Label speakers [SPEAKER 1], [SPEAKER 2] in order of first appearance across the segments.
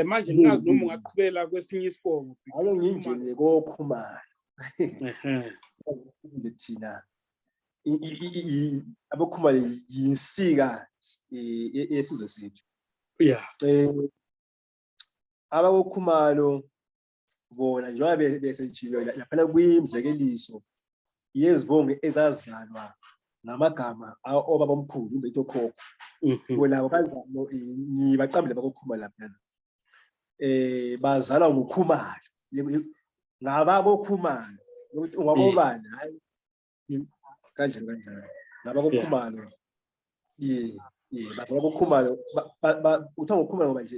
[SPEAKER 1] Manje ngazi noma ungaqhubela kwesinye isibongo.
[SPEAKER 2] Ake ngingene koKhumalo. Thina aboKhumalo yinsika yesizwe sethu.
[SPEAKER 1] Yeah.
[SPEAKER 2] AbakoKhumalo bona njengoba besenjilo lapha kwimzekeliso yezibongo ezazalwa namagama obaba omkhulu umbethu okhokho. Bona kanjalo ngibaqambile bakoKhumalo lapha. Bazalwa ngoKhumalo. NgabakoKhumalo ukuthi ungakobani hayi kanjalo. NgabakoKhumalo. Bazalwa ngoKhumalo. Uthiwa ngoKhumalo ngoba nje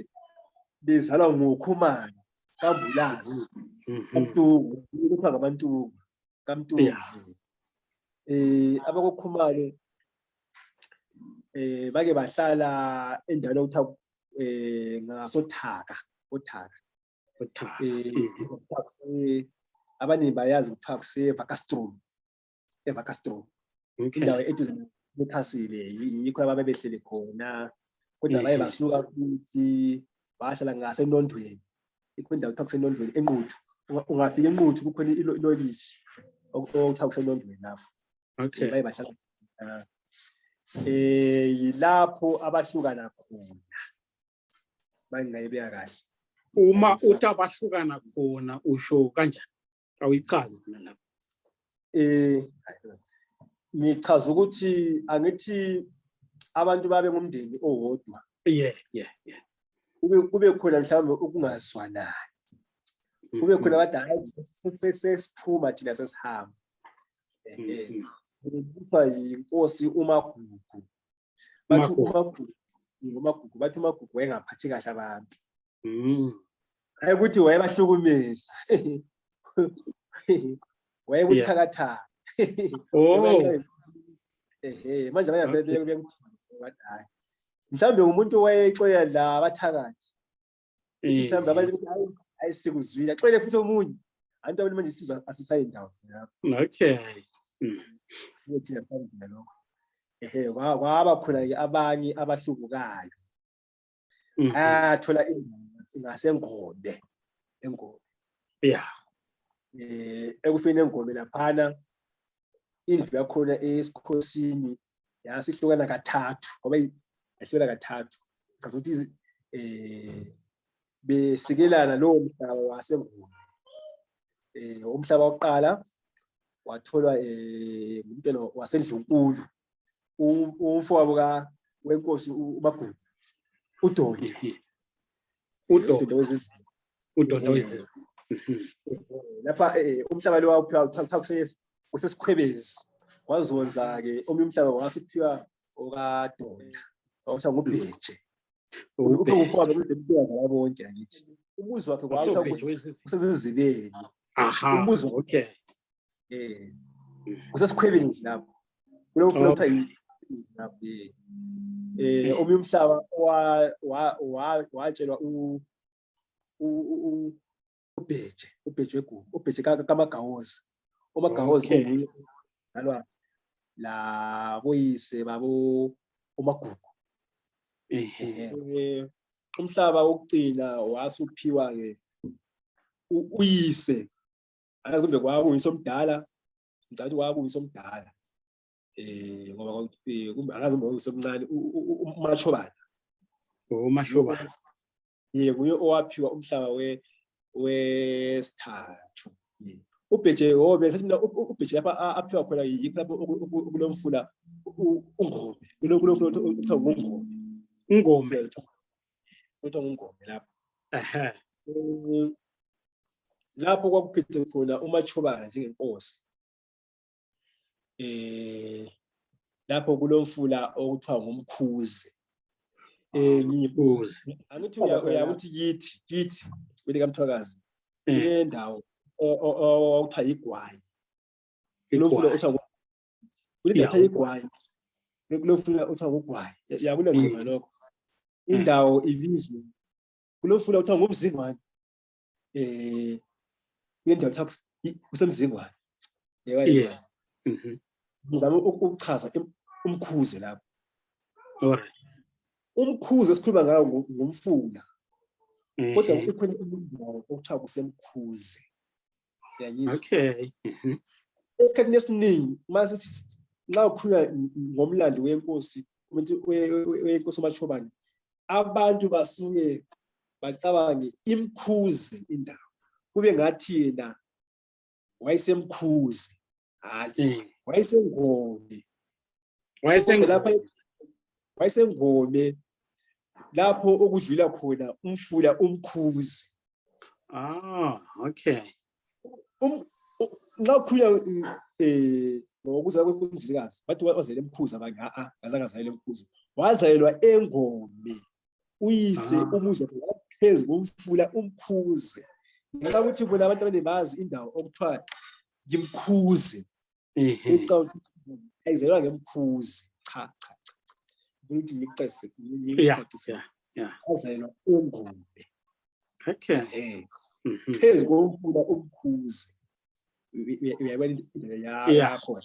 [SPEAKER 2] bezalwa ngoKhumalo. Kambulazi. Kamtuku. Kuthiwa ngabantu kaMtuku. AbakoKhumalo bake bahlala endaweni okuthiwa ngasothaka. Abaningi bayazi kuthiwa kuseVakastrom. eVakastrom. Indawo eduze neKhasile yikho ababe behlele khona. Kodwa baye basuka futhi bahlala ngasenondweni. Ikho indawo kuthiwa kusenondweni eNquthu. Ungafika eNquthu kukhona ilolishi okuthiwa kusenondweni lapho.
[SPEAKER 1] Okay.
[SPEAKER 2] Baye bahlala yilapho abahlukana khona. Bangayibeka kahle.
[SPEAKER 1] Uma uthi abahlukana khona usho kanjani? Awuyichazi mina lapho.
[SPEAKER 2] Ngichaza ukuthi angithi abantu babe ngumndeni owodwa.
[SPEAKER 1] Yeah.
[SPEAKER 2] Kube khona mhlawumbe ukungazwanani. Kube khona abadala sesiphuma thina sesihamba. Kuthiwa yinkosi uMagugu. Bathi uMagugu bathi uMagugu wayengaphathi kahle abantu. Hayi ukuthi wayebahlukumeza. Wayebuthakathaka. Manje bayasebeka kuyamthanda. Mhlawumbe umuntu wayexoya la abathakathi. Mhlawumbe abantu ayisikuzwile. Axoyele futhi omunye. Abantu abantu manje sizwa asisayindawo lapho.
[SPEAKER 1] Okay.
[SPEAKER 2] Uthi yaphambi lokho. Kwaba khona ke abanye abahlubukayo. Thola indaba singasengombe. Engombe.
[SPEAKER 1] Yeah.
[SPEAKER 2] Ekufeni engombe laphana indlu yakhona esikhosini yasihlukana kathathu ngoba yahlukana kathathu. Chaza ukuthi besikelana lowo mhlaba wasengombe. Umhlaba wokuqala watholwa ngumntwana wasendlunkulu. Umfowabo wenkosi uMagugu. Udoda wezizwe. Lapha umhlaba lo wawuphiwa usesikhwebezi. Wazonza ke omunye umhlaba wasiphiwa okaDonda. Wawuthiwa nguBheje. Umfowabo bezempikazi abonke angithi. Umuzi wakhe kwakuthiwa usezizibeni. Umbuzo
[SPEAKER 1] okay.
[SPEAKER 2] Usesikhwebezi lapho. Kulo mfula kuthiwa omunye umhlaba watshelwa uBheje weguma. uBheje kaMagawozi. uMagawozi onguye nalwa la boyise babo uMagugu. Umhlaba wokugcina wasuphiwa ke uyise. Akazi kumbe kwakuyise omdala. Ngizathi kwakuyise omdala. Ngoba kumbe akazi kumbe uyise omncane uMashobana.
[SPEAKER 1] uMashobana.
[SPEAKER 2] Kuye owaphiwa umhlaba wesithathu. uBheje uBheje lapha aphiwa khona yikho lapho kulomfula uNgombe. Kulomfula
[SPEAKER 1] Ngombe.
[SPEAKER 2] Kuthiwa ngungombe lapho. Lapho kwakuphethe khona uMashobana njengenkosi. Lapho kulomfula okuthiwa ngumkhuzi. Angithi uyakuthi kithi kwelika Mthwakazi. Kunendawo okuthiwa igwayi. Kulomfula othiwa kulindatha igwayi. Kulomfula othiwa ngugwayi. Yakunazima lokho. Indawo ibizwe kulomfula othiwa ngumzingwane. Kulendawo kuthiwa kusemzingwane. Yebo. Ngizama ukuchaza umkhuze lapho.
[SPEAKER 1] Alright.
[SPEAKER 2] Umkhuze esikhuluma ngawo ngumfula. kodwa ikhona indawo okuthiwa kusemkhuze. Yangizwa?
[SPEAKER 1] Okay.
[SPEAKER 2] Esikhathini esiningi masithi nxa ukhulunywa ngomlando wenkosi wenkosi uMachobane, abantu basuke bacabange imkhuze indawo, kube ngathi yena wayesemkhuze, hayi wayesengome. Wayesengome lapho okudlula khona umfula umkhuze.
[SPEAKER 1] Okay.
[SPEAKER 2] Nxa ukhulunywa ngokuzalwa kweMthwakazi, bathi wazalelwa emkhuze, abanye ngazange azalelwa emkhuze, wazalelwa engome. Uyise umuzi wakhe waphezu komfula umkhuze. Ngenxa ukuthi bona abantu abaningi bazi indawo okuthiwa yimkhuze. Ayizalelwa ngemkhuze. Cha. Ukuthi ngicacise. Wazalelwa engome.
[SPEAKER 1] Okay.
[SPEAKER 2] Phezu komfula umkhuze. Uyabona yakho.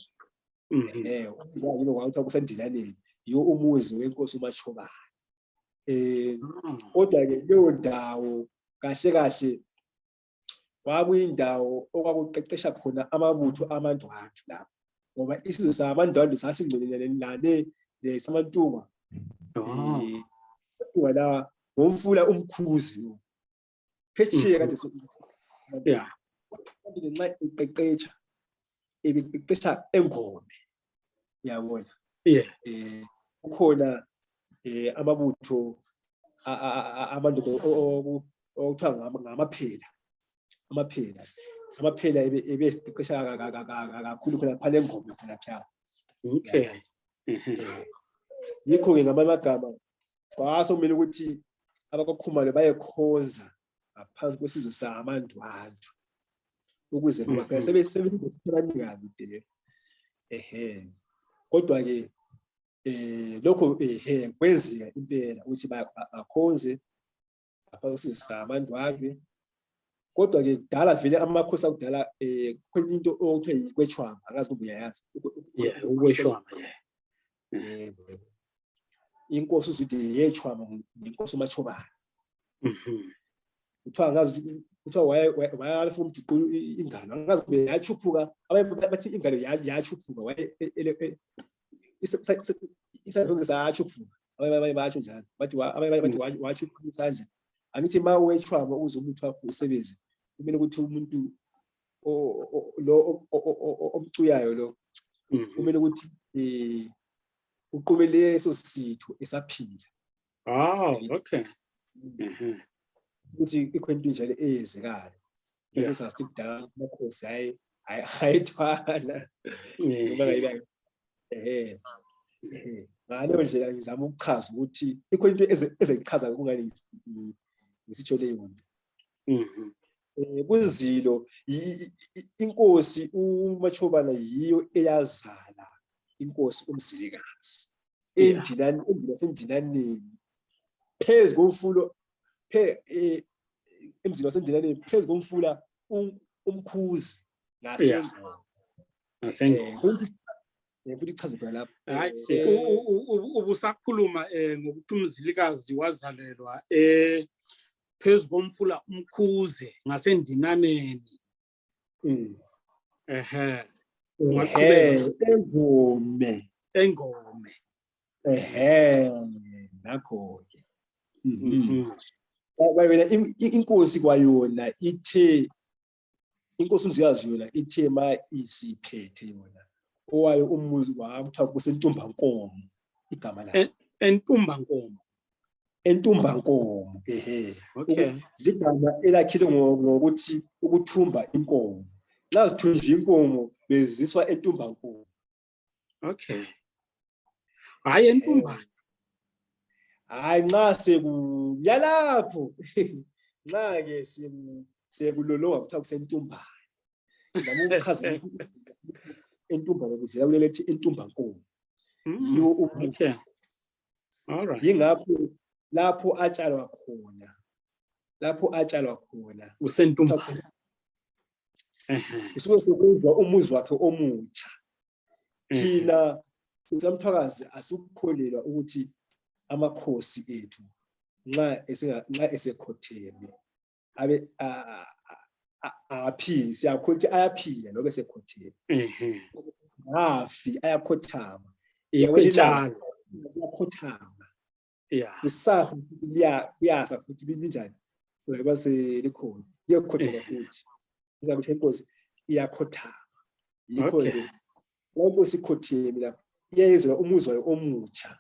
[SPEAKER 2] Umzali wakhe kusendilaneni, yiwo umuzi wenkosi uMachobane. Kodwa ke leyo ndawo kahle kahle kwakuyindawo okwakuqeqesha khona amabutho amandwandwe lapho, ngoba isizwe samandwandwe sasingcolelelane nesamantunga. Wala ngomfula umkhuze lo. Phesheya kade ngenxa eqeqesha engome. Uyabona? Kukhona amabutho amandoda okuthiwa ngamaphela. Amaphela ebesiqeqesha kakhulu khona phana engome khona phela.
[SPEAKER 1] Okay.
[SPEAKER 2] Yikho-ke ngamanye amagama kwasokumele ukuthi abakwaKhumalo bayekhonza ngaphansi kwesizwe samandwandwe ukuze ngoba phela sebetholanikazi de. Kodwa-ke lokho kwenzeka impela ukuthi bakhonze ngaphansi kwesizwe samandwandwe. Kodwa-ke kudala vele amakhosi akudala khona into okuthiwa yikwetshwama, angazi ukuba uyayazi.
[SPEAKER 1] Ukwetshwama.
[SPEAKER 2] Inkosi uzuthi yetshwama ngenkosi uMachobane. Kuthiwa ngazi kuthiwa wayefuna umjuqu ingalo, angazi kube yachuphuka, abanye bathi ingalo yachuphuka, isandla sachuphuka, abanye batsho njalo, bathi wachuphuka isandla. Angithi ma wetshwama uze umuntu wakho usebenze, kumele ukuthi umuntu lo omcuyayo lo kumele ukuthi uqhubele leso sitho esaphila.
[SPEAKER 1] Okay.
[SPEAKER 2] Ukuthi ikhona into njalo eyenzekayo. Into esasithi kudala amakhosi ayithwala. Ngaleyo ndlela ngizama ukuchaza ukuthi ikhona into ezichaza kungani ngisitsho leyo nto. Kunzilo inkosi uMachobane yiyo eyazala inkosi uMzilikazi endinaneni phezu komfula emzini wasendinaneni phezu komfula umkhuzi ngasengoma. Futhi ichaze khona lapho.
[SPEAKER 1] Ubusakhuluma ngokuthi uMzilikazi wazalelwa phezu komfula umkhuze ngasendinaneni. Engome.
[SPEAKER 2] Nakho-ke. Wena inkosi kwayona ithe, inkosi uMzilikazi yona ithe ma isiphethe yona owayo umuzi wakuthiwa kusentumbankomo igama layo. Entumbankomo. Ligama elakhile ngokuthi ukuthumba inkomo. Nxa zithunjwe inkomo beziswa entumbankomo.
[SPEAKER 1] Okay. Hayi entumbane.
[SPEAKER 2] Hayi nxa sekuyalapho. Nxa-ke sekulolonga kuthiwa kusentumbane. Noma uchaza entumbane kuzela kulelethi entumbankomo. Yiwo umuzi.
[SPEAKER 1] All right.
[SPEAKER 2] Yingakho lapho atshalwa khona
[SPEAKER 1] usentumbane.
[SPEAKER 2] Isuke sokwenziwa umuzi wakhe omutsha. Thina Mthwakazi asukukholelwa ukuthi amakhosi ethu nxa esekhotheme abe aphili siyakhothi ayaphila lobe esekhotheme ngafi ayakhothama
[SPEAKER 1] ikhwetshana
[SPEAKER 2] yakhothama
[SPEAKER 1] yeah
[SPEAKER 2] kusasa kuyasa futhi linjani ngoba selikhona iyakhothama futhi ingabe inkosi iyakhothama yikho ke lapho sikhotheme lapho iyenza umuzwa omutsha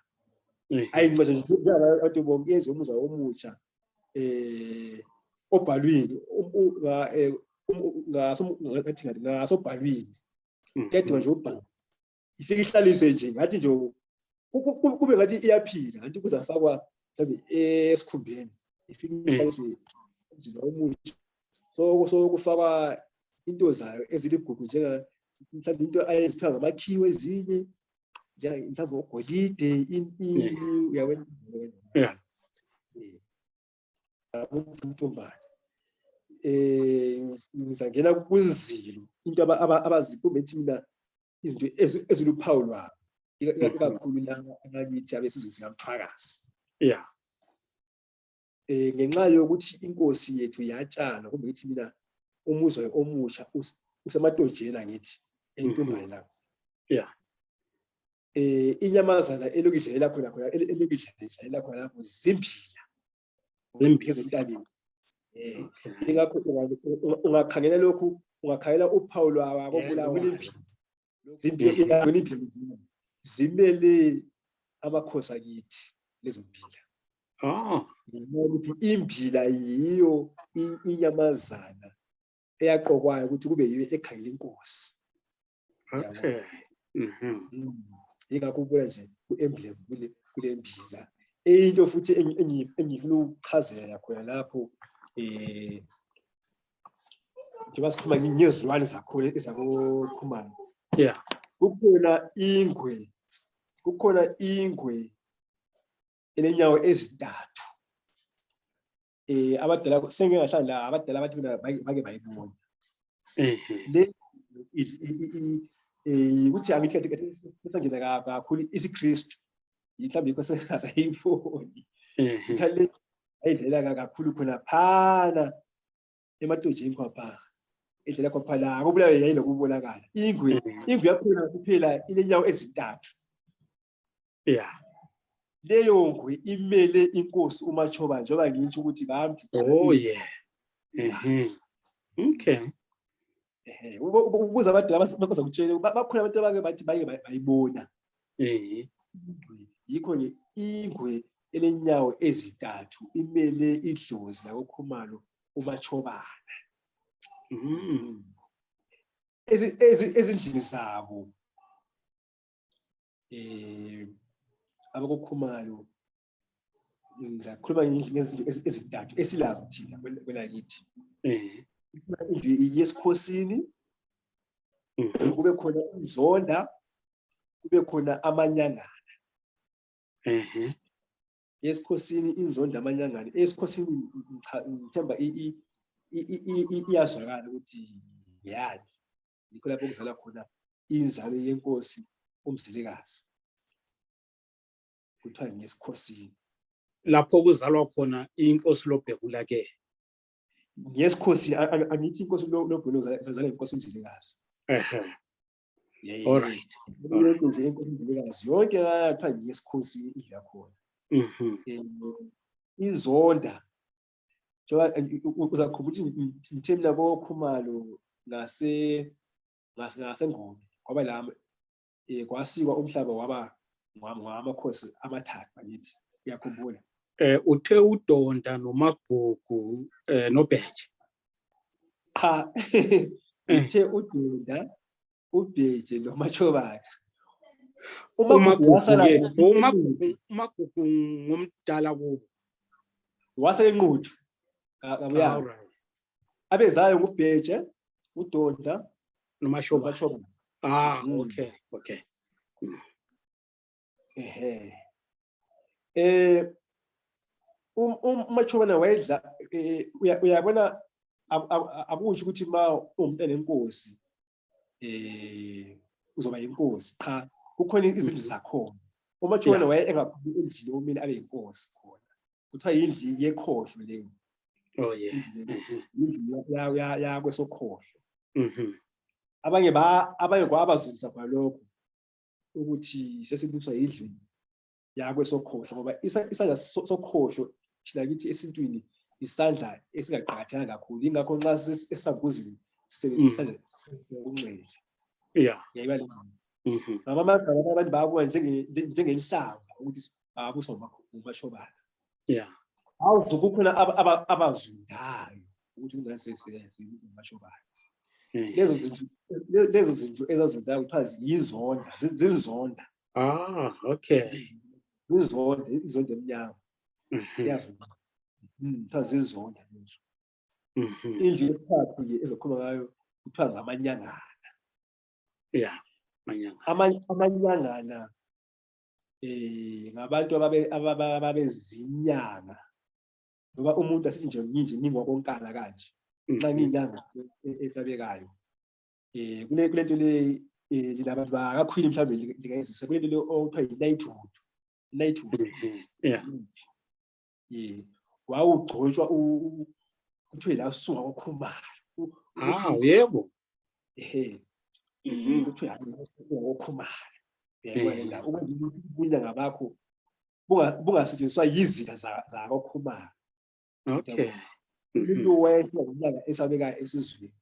[SPEAKER 2] ayincezo nje abantu bonke yenza umuzwa omutsha obhalwini ngasobhalwini kuyadinga nje ubhala ifike ihlaliswe nje ngathi nje kube ngathi iyaphila kanti kuzafakwa mhlawumbe esikhumbeni ifike ihlaliswe nje omutsha so kufakwa into zayo eziligugu njenga mhlawumbe into ayeziphiwa ngamakhiwo ezinye mhlawumbe ugolide uyabona
[SPEAKER 1] yeah
[SPEAKER 2] umntumbane ngizangena kuzilo into abazikumbethi mina izinto eziluphawu lwabo ikakhulu ngakithi abesizwe sikaMthwakazi
[SPEAKER 1] yeah
[SPEAKER 2] ngenxa yokuthi inkosi yethu yatshala kumbe ukuthi mina umuzwa omusha usematonjeni ngithi entumbane lapho
[SPEAKER 1] yeah
[SPEAKER 2] inyamazana elokidlela khona lapho zimbila ngezentabeni ingakho ungakhangela lokhu ungakhangela uphawu lwabo Bulawayo zimbila zimele amakhosi akithi lezo mbila ukuthi imbila yiyo inyamazana eyaqokwayo ukuthi kube yiyo ekhangela inkosi
[SPEAKER 1] okay
[SPEAKER 2] ingakho ubona nje ku-emblem kule mbila into futhi engifuna ukuchazela khona lapho njengoba sikhuluma ngezilwane zakhona ezako-Khumalo
[SPEAKER 1] yeah
[SPEAKER 2] kukhona ingwe elenyawo ezintathu abadala sengingahlala la abadala bathi bake bayibona le ukuthi angithi kathi sesangena kakhulu isiKristu mhlawumbe yikho sengazayifoni ngithale ayidlela kakhulu khona phana ematonjeni kwapha edlela kwapha la kubulawe yayilo kubonakala ingwe yakhona kuphela ilenyawo ezintathu
[SPEAKER 1] yeah
[SPEAKER 2] leyo ngwe imele inkosi uMatshoba njengoba ngisho ukuthi bamthi
[SPEAKER 1] yeah okay
[SPEAKER 2] ukuze abadala bazakutshela bakhona abantu abake bathi bayibona yikho nje ingwe elenyawo ezintathu imele idlozi lakoKhumalo uMatshobana ezindlini zabo abakoKhumalo ngizakhuluma ngezinto ezintathu esilazo thina kwelakithi indlu yesikhosini kube khona inzonda kube khona amanyangana esikhosini inzonda amanyangana esikhosini ngithemba iyazwakala ukuthi yathi yikho lapho kuzala khona inzalo yenkosi uMzilikazi kuthiwa ngesikhosini
[SPEAKER 1] lapho kuzalwa khona inkosi loBhekula ke
[SPEAKER 2] ngesikhosini angithi inkosi loBhekula zazala inkosi uMzilikazi
[SPEAKER 1] all right
[SPEAKER 2] nje inkosi uMzilikazi yonke kuthiwa ngesikhosini idla khona inzonda uzakhumbula ukuthi ngithemla boKhumalo ngasengome ngoba la kwasikwa umhlaba waba ngamakhosi amathathu angithi uyakhumbula
[SPEAKER 1] uthe uDonda noMagugu noBheje
[SPEAKER 2] cha uthe uDonda uBheje noMatshobana uMagugu
[SPEAKER 1] ngomdala kubo
[SPEAKER 2] wasenquthu kabuya abezayo nguBheje uDonda
[SPEAKER 1] noMatshobana okay
[SPEAKER 2] uMatshobana wayedla uyabona akusho ukuthi ma umntana enkosi uzoba inkosi cha kukhona izindlu zakhona uMatshobana waye engakhuli endlini omini abe inkosi khona kuthiwa yindlu yekhohlo leyo.
[SPEAKER 1] Oh yeah.
[SPEAKER 2] Indlu yakwesokhohlo.
[SPEAKER 1] Mhm.
[SPEAKER 2] Abanye kwabazwisa khona lokho ukuthi sesibuswa yindlu yakwesokhohlo ngoba isandla sokhohlo thina kithi esintwini isandla esingaqakathekanga kakhulu, ingakho nxa esambuzini sisebenzisa ngokunxele.
[SPEAKER 1] Yeah.
[SPEAKER 2] Yayiba le
[SPEAKER 1] Mhm.
[SPEAKER 2] abantu bayabuka njengenhlamba ukuthi abuswa ngumashobala.
[SPEAKER 1] Yeah.
[SPEAKER 2] Awuzukukhona abazundayo ukuthi kungasesebenzi ngumashobala. Lezo zinto ezazondayo kuthiwa yizonda, zizonda.
[SPEAKER 1] Ah, okay.
[SPEAKER 2] Zizonda, izonda emnyama.
[SPEAKER 1] Mhm.
[SPEAKER 2] Yazona. Kuthiwa zizonda lezo.
[SPEAKER 1] Mhm.
[SPEAKER 2] Indlu yesithathu-ke ezokhuluma ngayo kuthiwa ngamanyangana.
[SPEAKER 1] Yeah. Manyanga.
[SPEAKER 2] Amanyangana ngabantu ababezinyanga ngoba umuntu asithi nje ngingokonkala kanje. Nxa ngiyinyanga esabekayo. Kulento le labantu bakakhwini mhlawumbe lingayizisa kulento le okuthiwa yi-knighthood. Knighthood.
[SPEAKER 1] Yeah.
[SPEAKER 2] Wawugcotshwa kuthiwe la suka koKhumalo.
[SPEAKER 1] Ah, yebo.
[SPEAKER 2] Kuthiwe koKhumalo. Uyayibona le ndaba ukuthi ubunyanga bakho bungasetshenziswa yizinto zakoKhumalo.
[SPEAKER 1] Okay.
[SPEAKER 2] Umuntu wayethiwa ngomnyaka esabekayo esizweni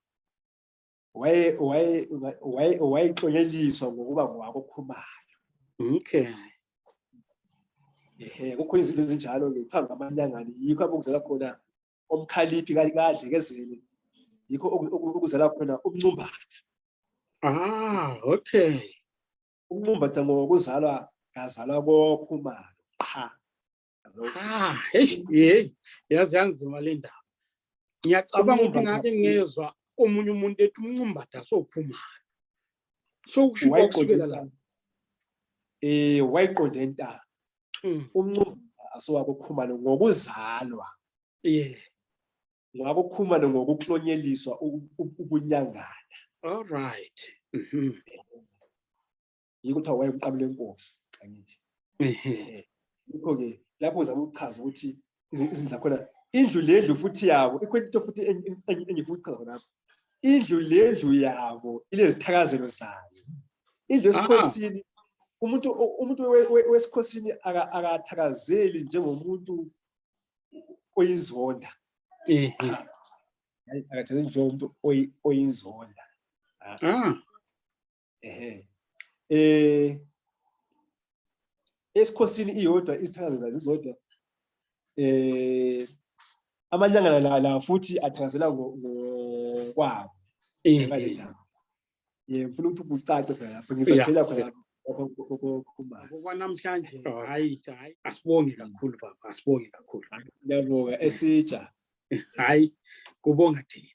[SPEAKER 2] wayeklonyeliswa ngokuba ngowakoKhumalo.
[SPEAKER 1] Okay.
[SPEAKER 2] Kukhona izinto ezinjalo-ke kuthiwa ngamanyangana, yikho okuzala khona omkhaliphi kadlekezile, yikho okuzala khona umncumbatha.
[SPEAKER 1] Ah, okay.
[SPEAKER 2] Umncumbatha ngokuzalwa ngazalwa koKhumalo.
[SPEAKER 1] Ah, hey, yazi yanzima le ndaba. Ngiyacabanga ukuthi ngake ngezwa omunye umuntu ethi umncumbatha soKhumalo. Sokusho kusukela la.
[SPEAKER 2] Wayiqonde nta. Umncumbatha asowakoKhumalo ngokuzalwa.
[SPEAKER 1] Yeah.
[SPEAKER 2] NgowakoKhumalo ngokuklonyeliswa ubunyangana.
[SPEAKER 1] All right.
[SPEAKER 2] Yikho kuthiwa wayeqabula enkosi ngithi. Yikho-ke lapho uzama ukuchaza ukuthi izindlu zakhona indlu lendlu futhi yabo ikhona into futhi engifuna ukuchaza khonapho. Indlu lendlu yabo ilezithakazelo zayo. Indlu yesikhosini umuntu wesikhosini akathakazeli njengomuntu oyizonda. Akathakazeli njengomuntu oyizonda. Esikhosini iyodwa izithakazelo zizodwa. Amanyangana la futhi athakazela ngokwabo. Ngifuna ukuthi kucace phela lapho ngisaphela khona
[SPEAKER 1] ngoba namhlanje hayi asibonge kakhulu baba, asibonge kakhulu.
[SPEAKER 2] Ngiyabonga esitsha.
[SPEAKER 1] Hayi kubonga thina.